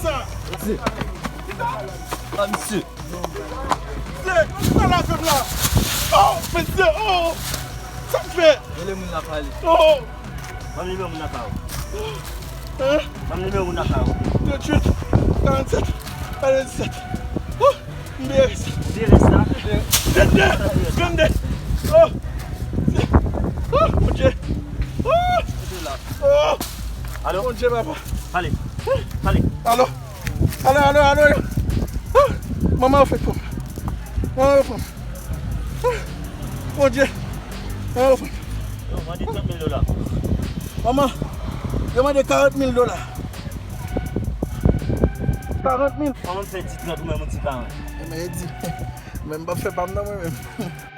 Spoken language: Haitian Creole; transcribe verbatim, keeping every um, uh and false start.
Sa. Mesye. Ah, mesye. Mesye, pa lave m la. Oh, mesye, oh. Sa k fè? Rele moun la pale. Oh. Ban m nimewo moun nan ka ou. Hein? Ban m nimewo moun nan ka ou. Tranntuit, karannsèt, karanndisèt. Oh, m byen rès. M byen rès la. Vennde, vennde. Oh. Oh, Bondye. Oh. Oh. Alo? Bondye, papa. Pale. Pale. Alo? Alo, alo, alo, alo. Ah, manman yo fèk pran m. Manman yo pran m. Ah, Bondye. Manman yo pran m. Yo mande trant mil dola. Manman, yo mande karant mil dola. Karant mil. Kòman m fè di trant ou menm ou di karant? Ebyen, e di. Men m p ap fè pa m nan mwen menm.